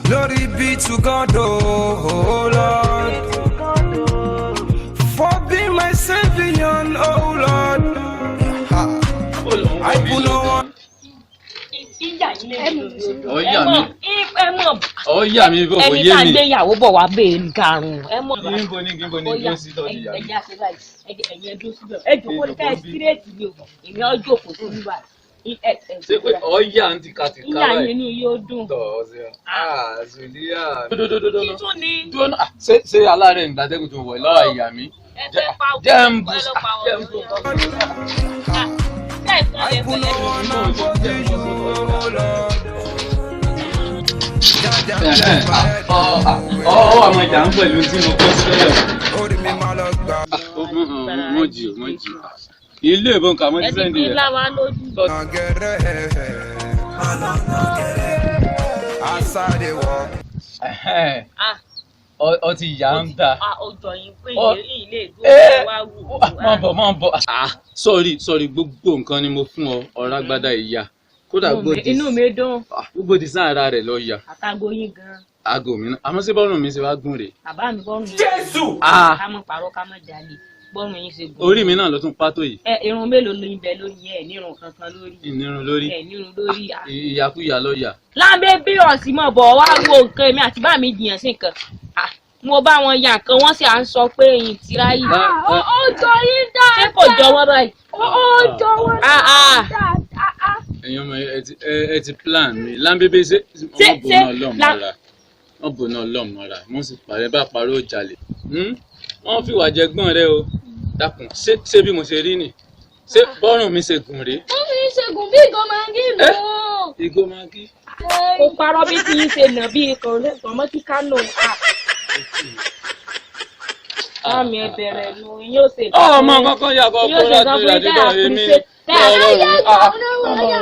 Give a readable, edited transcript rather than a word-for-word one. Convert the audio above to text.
Glory be to God, oh Lord, for being my savior, oh Lord. I put no one. Ìyá yín lè Ọ yà mí. Ẹ mọ̀. Ọ yà mí bò kò Ẹni yé tá à ń mi. gbé ìyàwó bọ̀ wá bẹ́ẹ̀ garun. Ẹ mọ̀. Níbo ni níbo ni dúró sí tọ́jú ìyá mi? Ẹ̀yà ṣe báyìí, ẹ̀yìn ẹ̀dúró síbẹ̀. Ẹ jòkó ní ká ẹ sírètì ni o. Èmi ọ jókòó sí bíbá. Ṣé pé ọ yà ń tìkatìka Ìyá yín, báyìí? inú yóò dùn. Tọ̀ ọ́ sí ọ. Ah, Zulia. Dúdúdúdúdú. Títún ni. Dúró náà. Ṣé aláàárẹ̀ ń gbàdẹ́gùn tó wọ̀ lọ́wọ́ ìyá mi? Ẹ fẹ́ pa Jẹ́ ń bu ẹ lọ pa jẹ́ ń bu. I put no one above you, oh Lord. Jaja bless my head. Ọ àwọn ìjà ń pẹ̀lú tí mo kọ́ sílẹ̀. Orí mi máa lọ gbà. Mo jì mo jì. Ilé ìbọn kà mọ́ Ẹ ti ti sẹ́ndì pín rẹ̀. láwa lójú. Nàgẹ̀rẹ̀. As I dey walk. Ah, Ọ ti yà ń da. ah, ó jọ yín pé ilé ìdúró wá wù. Má bọ̀, má bọ̀. Ah, sorry, sorry, gbogbo nǹkan ni mo fún ọ, ọ̀rá gbádá ìyá. Kódà gbòdì. Inú mi dùn. Gbogbo design ara rẹ̀ lọ yà. Àtàgò yín gan. Aago mi náà. Àmọ́ sí bọ́ọ̀rùn mi ṣe wá gùn rè? Bàbá mi, bọ́rùn yín. Jésù! Ah. Ká mọ̀ pàrọ̀, ká mọ̀ jalè. Bọ́rùn yín ṣe gùn. Orí mi náà ló tún pátó yìí. Ẹ irun mélòó ló ń bẹ lórí? Ẹ nírun kankan lórí. Ìnirun lórí. Ẹ nírun lórí. Ah. Ìyàkúyà lọ yà. Lábẹ́ bí ọ̀sìn mọ̀ bọ̀ wá wo nǹkan, èmi àti bá mi jiyàn sí nǹkan. Ah, mo bá wọn ya nǹkan, wọ́n sì à ń sọ pé eyín tira yìí. Ó jọ yín dáadáa. Ṣé kò jọ wọ́n báyìí? Ó jọ wọ́n Ah, ah. dáadáa. Ẹ̀yin ọmọ, ẹ ti plan mi. Lámbébé ṣé wọ́n bò náà lọ́ọ̀ mọ́ra. Wọ́n bò náà lọ́ọ̀ mọ́ra. Wọ́n sì parẹ́ bá parọ́ ó jalè. Wọ́n fìwà jẹgbọ́n rẹ o. Dákun, ṣé bí mo ṣe rí nì? Ṣé bọ́rùn mi ṣe gùn rèé? Wọ́n fi ń ṣègùn bí ìgò máa ń gí lò ó. Ìgò Magí. Kò parọ́ bí tí ń ṣe nà bí ikọ̀ mọ́ kí kánò. Bámi ẹ bẹ̀rẹ̀ nu yóò ṣe. Ọmọ kankan yà kọ Yóò kó ṣe láti nǹkan fún rà yín dídọ̀ èmi. tẹ́ ẹ Ọ̀rọ̀ Ayé mi. ìgbà